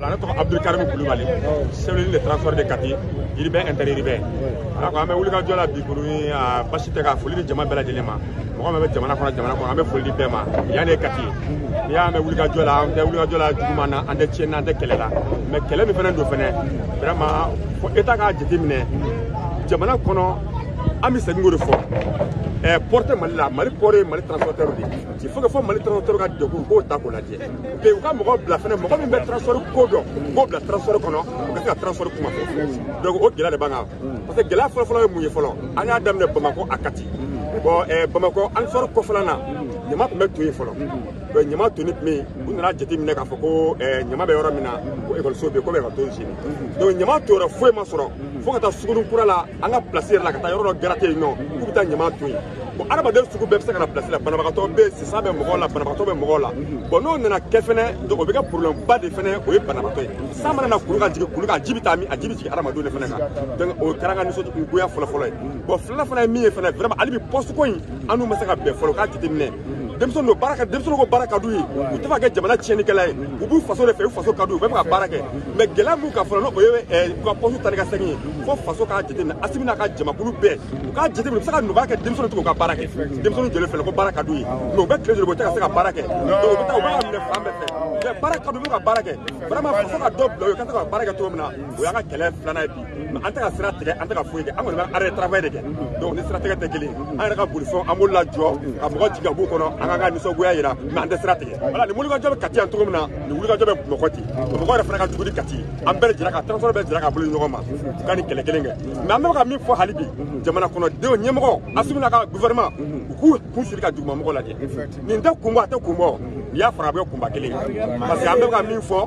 Ne tɔgɔ Abdulkarim Kulubali, chef de transport de Kati, urbain interurbain. Alors an bɛ wulikajɔ la bi kuru basi tɛ ka foli di jama bɛɛ lajɛlen ma. Mɔgɔ min bɛ jamana kɔnɔ, jamana kɔnɔ, an bɛ foli di bɛɛ ma. Yan de ye Kati ye. N'i y'a mɛn wulikajɔ la, an tɛ wulikajɔ la juguman na, an tɛ tiɲɛni na, an tɛ kɛlɛ la. Mais kɛlɛ min fana don fɛnɛ, vraiment fo État k'a jateminɛ jamana kɔnɔ. An bɛ segin k'o de fɔ. Port tɛ Mali la, Mali port ye Mali transporteur de ye. Il faut que fo Mali transporteur ka degun k'o ta k'o lajɛ. U ka mɔgɔ bila fɛnɛ, mɔgɔ min bɛ transport ko dɔn, u k'o bila transport kɔnɔ, u ka se ka transport kuma fɔ. Donc o gɛlɛya de b'an kan. Parce que gɛlɛya fɔlɔ-fɔlɔ ye mun ye fɔlɔ? An y'a daminɛ Bamakɔ a Kati. Bon, Bamakɔ ansɔrɔ kɔfɛla na, ɲama tun bɛ to yen fɔlɔ. Donc ɲama toni tun bɛ yen, u nana jateminɛ k'a fɔ ko ɲama bɛ yɔrɔ min na, ko ekɔliso bɛ yen, ko bɛ ka to sini. Donc ɲama to yɔrɔ foyi ma sɔrɔ fo ka taa Suguni Kura la, an ka place yɛrɛ la, ka taa yɔrɔ dɔ gratter yen nɔ, k'u bɛ taa ɲama to yen. Bon, adamaden sugu bɛɛ bɛ se ka na place la, banabagatɔ bɛ yen, sisan bɛ mɔgɔw la, banabagatɔ bɛ mɔgɔw la. Bon, n'o nana kɛ fɛnɛ, donc o bɛ kɛ problème ba de fɛnɛ, o ye banabagatɔ ye. San mana na kuru ka jigin, kulu kan, ji bɛ taa min? A ji bɛ jigin adamadenw de fɛnɛ kan. Donc o kɛra an ka nisɔngoya fɔlɔ-fɔlɔ ye. Bon, filanan fana ye min ye fɛnɛ, vraiment hali bi poste ko in, an n'u ma se ka bɛn fɔlɔ. U k'a jateminɛ, denmisɛnnin don, baara ka denmisɛnninw ko baara ka d'u ye, u tɛ fɛ ka kɛ jamana tiɲɛnikɛla ye, u b'u faso de fɛ, u faso ka d'u ye, u bɛ fɛ ka baara kɛ. Mais gɛlɛya mun kan fɔlɔ, n'o ye u ka poste ta ni ka segin ye, fo faso k'a jateminɛ, Asimi n'a ka jamakulu bɛɛ u k'a jateminɛ, u bɛ se ka nɔgɔya kɛ denmisɛnninw to k'u ka baara kɛ. Denmisɛnninw jɔlen filɛ ko baara ka d'u ye, mais u bɛ tile joli bɔ, u tɛ ka se ka baara kɛ. Donc u bɛ taa, u bɛ ka minɛ fan bɛɛ fɛ, mais baara ka d'u ye, u bɛ ka baara kɛ. Vraiment faso ka dɔ bila u ye ka se ka baara kɛ cogo min na, o y'an ka kɛlɛ filanan ye bi. Mais an tɛ ka sira tigɛ, an tɛ ka foyi kɛ, an kɔni bɛ arrêt de travail de kɛ. Donc ni sira tigɛ tɛ kelen ye, an yɛrɛ ka bolifɛnw, an b'olu lajɔ ka mɔgɔ jigin ka b'u kɔnɔ, an k'an ka nisɔngoya yira, mais an tɛ sira tigɛ. Voilà, nin wulikajɔ bɛ Kati yan cogo min na, nin wulikajɔ bɛ Bamakɔ ten. Bamakɔ yɛrɛ fana ka jugu ni Kati ye. An bɛɛ de jɛra ka transport bɛɛ jɛra ka bolo ɲɔgɔn ma u ka nin kɛlɛ kelen kɛ. Mais an bɛ ka min fɔ hali bi, jamana kɔnɔdenw ɲɛmɔgɔ Asimi n'a ka gouvernement, u k'u kun siri ka dugumamɔgɔw lajɛ. Nin tɛ kun bɔ, a tɛ kun bɔ, n'i y'a fara a bɛ kɛ kunba kelen ye. Parce que an bɛ ka min fɔ,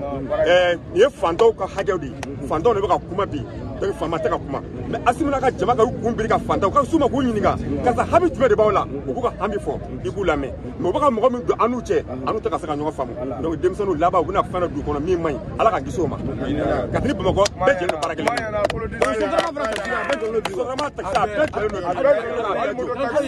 nin ye fantanw ka hakɛw de ye, fantanw de bɛ ka kuma bi. Donc faama tɛ ka kuma, mais Asimi n'a ka jama ka u kun biri ka fantanw ka s'u ma k'u ɲininka karisa hami jumɛn de b'aw la, u k'u ka hami fɔ, i k'u lamɛn. Mais u bɛ ka mɔgɔ min don an n'u cɛ, an n'u tɛ ka se ka ɲɔgɔn faamu. Donc denmisɛnninw laban, u bɛna fɛn dɔ don kɔnɔ min man ɲi, Ala ka kisi o ma. Kati ni Bamakɔ bɛɛ jɛlen don baara kelen na. Sotrama taxi, a bɛɛ jɛlen don.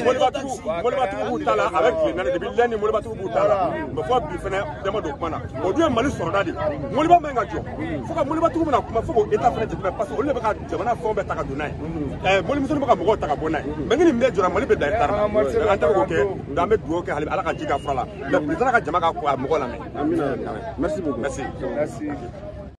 Mɔbilibatigiw b'u ta la, a bɛ tile 4 depuis lundi, mɔbilibatigiw b'u ta la. Mais fɔ bi fɛnɛ dama don kuma na, o dun ye Mali sɔrɔda de ye. Mɔbiliba man ɲi ka jɔ fo ka mɔbilibatigiw bɛna kuma, fo k'o État fɛnɛ jateminɛ, parce que olu de bɛ ka jamana fɛnw bɛɛ ta ka don n'a ye, mɔbilimisɛnninw bɛ ka mɔgɔw ta ka bɔ n'a ye. Mais ni nin bɛɛ jɔra, Mali bɛ da retard la. An tɛ k'o kɛ. Donc an bɛ dugawu kɛ hali Ala ka ji k'a fura la, mais président ka jama ka mɔgɔ lamɛn. Merci beaucoup. Merci. Merci.